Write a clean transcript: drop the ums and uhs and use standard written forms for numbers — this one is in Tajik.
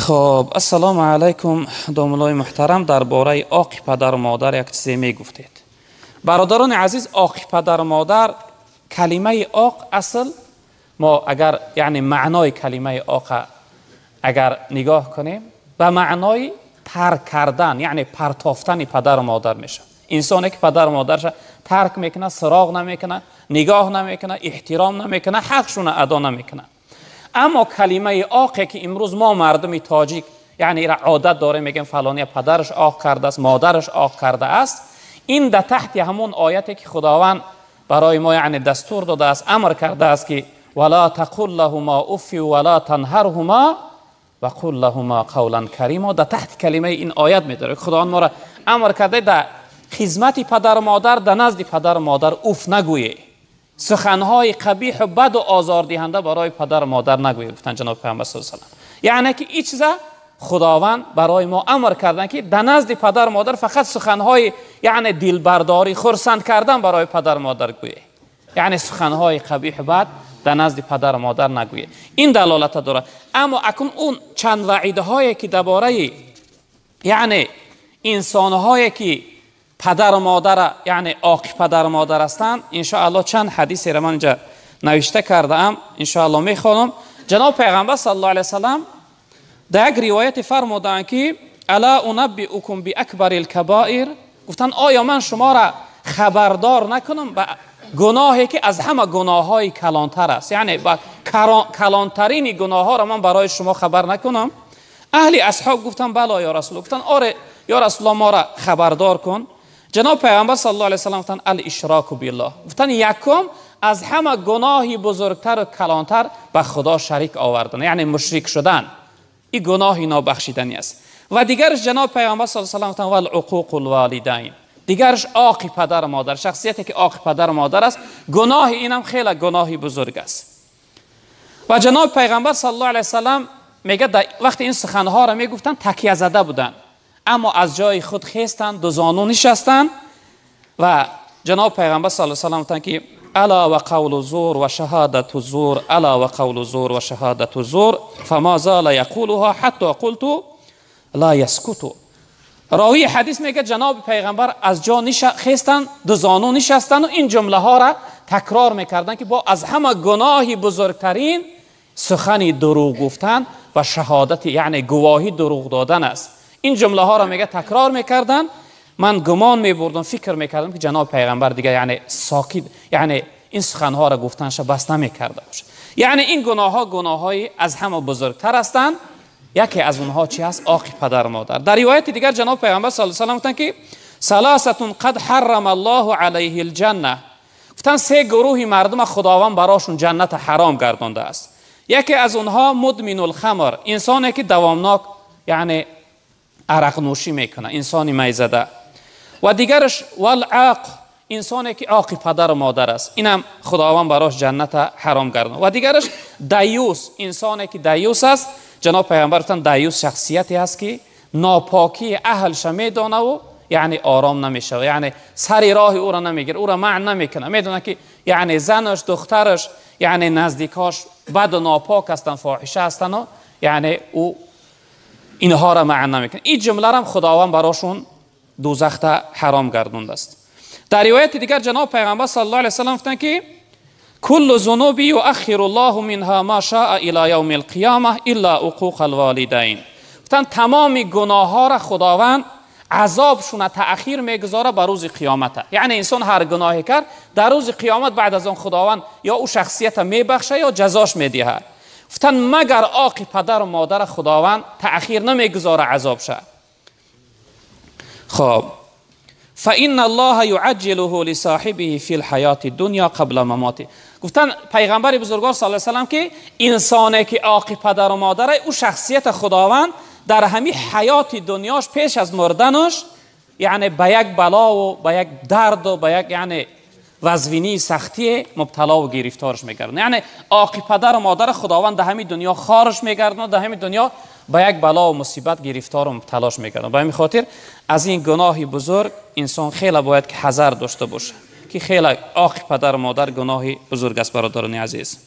Хоб, ассалому алайкум, домулои муҳтарам, дар бораи оқи падару модар як чизе мегуфтед. Бародарони азиз, оқи падару модар, калимаи оқ асл мо агар яъне маънои калимаи оқа агар нигоҳ кунем, ба маънои тарк кардан, яъне партофтани падару модар мешавад. Инсоне ки падару модарша тарк мекунад, суроғ намекунад, нигоҳ намекунад, эҳтиром намекунад, ҳақшуна адо намекунад. Аммо калимаи оқе ки имрӯз мо мардуми тоҷик яъне ира одат дорем, мегӯем фалония падараш оқ кардааст, модараш оқ кардааст, ин дар таҳти ҳамон ояте ки Худованд барои мо яъне дастур додааст, амр кардааст ки вала тақул лаҳума уффи вала танҳарҳума ва қул лаҳума қавлан карима, дар таҳти калимаи ин оят медорад. Худованд моро амр карда дар хизмати падару модар, дар назди падару модар уф нагӯе, суханҳои қабиҳу баду озордиҳанда барои падару модар нагӯе, гуфтанд ҷаноби Пайғамбар саллаллоҳу алайҳи васаллам. Яъне ки ин чиза Худованд барои мо амр кардан ки дар назди падару модар фақат суханҳои яъне дилбардорӣ, хурсанд кардан барои падару модар гӯе, яъне суханҳои қабиҳу бад дар назди падару модар нагӯе. Ин далолата дорад. Аммо акун он чанд ваъидҳое ки дар бораи яъне инсонҳое ки падару модара яъне оқи падару модар ҳастанд, иншоаллоҳ чанд ҳадисеро ман инҷа навишта кардаам, иншоаллоҳ мехонам. Ҷаноб Пайғамбар саллаллоҳу алайҳи васаллам дар як ривояте фармудаанд ки ала унаббиукум биакбари лкабаир, гуфтанд оё ман шуморо хабардор накунам ба гуноҳе ки аз ҳама гуноҳҳои калонтар аст, яъне ба калонтарини гуноҳҳоро ман барои шумо хабар накунам? Аҳли асҳоб гуфтанд бало ё Расул, гуфтанд оре ё Расулуллоҳ, моро хабардор кун. Ҷаноб Пайғамбар саллаллоҳу алайҳи васаллам гуфтанд ал-ишроку биллоҳ, гуфтанд якум аз ҳама гуноҳи бузургтару калонтар ба Худо шарик овардан, яъне мушрик шудан, ин гуноҳи нобахшиданӣ аст. Ва дигараш ҷаноб Пайғамбар саллаллоҳу алайҳи васаллам гуфтанд вал-уқуқу лволидайн, дигараш оқи падару модар, шахсияте ки оқи падару модар аст, гуноҳи инам хеле гуноҳи бузург аст. Ва ҷаноб Пайғамбар саллаллоҳу алайҳи васаллам мегӯяд вақте ин суханҳоро мегуфтанд такя зада буданд, аммо аз ҷои худ хестанд, дузону нишастанд ва ҷаноб Пайғамбар саллаллоҳу алайҳи васаллам гуфтанд ки ала ва қавлу зур ва шаҳодату зур, ала ва қавлу зур ва шаҳодату зур, фама зала яқулуҳа ҳатто қулту ла яскуту. Ровии ҳадис мегӯяд ҷаноби Пайғамбар аз ҷо хестанд, дузону нишастанду ин ҷумлаҳоро такрор мекарданд ки бо аз ҳама гуноҳи бузургтарин сухани дурӯғ гуфтан ва шаҳодати яъне гувоҳӣ дурӯғ додан аст. Ин ҷумлаҳоро мега такрор мекарданд. Ман гумон мебурдам, фикр мекардам ки ҷаноби Пайғамбар дига яъне сокит, яъне ин суханҳоро гуфтанша бас намекарда бошад. Яъне ин гуноҳҳо гуноҳҳои аз ҳама бузургтар ҳастанд. Яке аз онҳо чи аст? Оқи падару модар. Дар ривояти дигар ҷаноби Пайғамбар саллаллоҳу алайҳи васаллам гуфтанд ки саласатун қад ҳаррама аллоҳу алайҳи лҷанна, гуфтанд се гурӯҳи мардума Худованд барошон ҷанната ҳаром гардондааст. Яке аз онҳо мудмину лхамр, инсоне ки давомнок яъне арақнӯшӣ мекунад, инсони майзада. Ва дигараш валъақ, инсоне ки оқи падару модар аст, инам Худованд барош ҷанната ҳаром гардонд. Ва дигараш даюс, инсоне ки даюс аст. Ҷаноб Пайғамбар гуфтанд даюс шахсияте аст ки нопокии аҳлша медонаву яъне ором намешавад, яъне сари роҳи ӯро намегирад, ӯро маън намекунад, медонад ки яъне занаш, духтараш, яъне наздикош баду нопок ҳастанд, фоҳиша ҳастанду яъне ӯ инҳоро маън намекунад. Ин ҷумларам Худованд барошон дӯзахта ҳаром гардондааст. Дар ривояти дигар ҷаноб Пайғамбар саллаллоҳу алайҳи васаллам гуфтанд ки куллу зунуби юаххиру ллоҳу минҳа ма шаа ила явми лқиёма илла уқуқа лволидайн. Гуфтанд тамоми гуноҳҳоро Худованд азобшуна таъхир мегузорад ба рӯзи қиёмата. Яъне инсон ҳар гуноҳе кард, дар рӯзи қиёмат баъд аз он Худованд ё ӯ шахсията мебахшад ё ҷазош медиҳад. Гуфтанд магар оқи падару модара Худованд таъхир намегузорад азобша. Хоб, فإن الله يعجله لصاحبه في الحياة الدنيا قبل مماته. گفتن پیغمبر بزرگوار صلی الله علیه و سلم که انسانی که عاق پدر و مادره، او شخصیت خداوند در همین حیات دنیاش پیش از مردنش یعنی به یک بلا و به یک درد و به یک یعنی وزوینی سختی مبتلا و گرفتارش میگردن. یعنی عاق پدر و مادر خداوند در همین دنیا خارش میگردن، در همین دنیا به یک بلا و مصیبت گرفتار و مبتلاش میگردن. به همین خاطر از این گناه بزرگ انسان خیلی باید که حذر داشته باشه که خیلی عاق پدر و مادر گناه بزرگ است. برادران عزیز،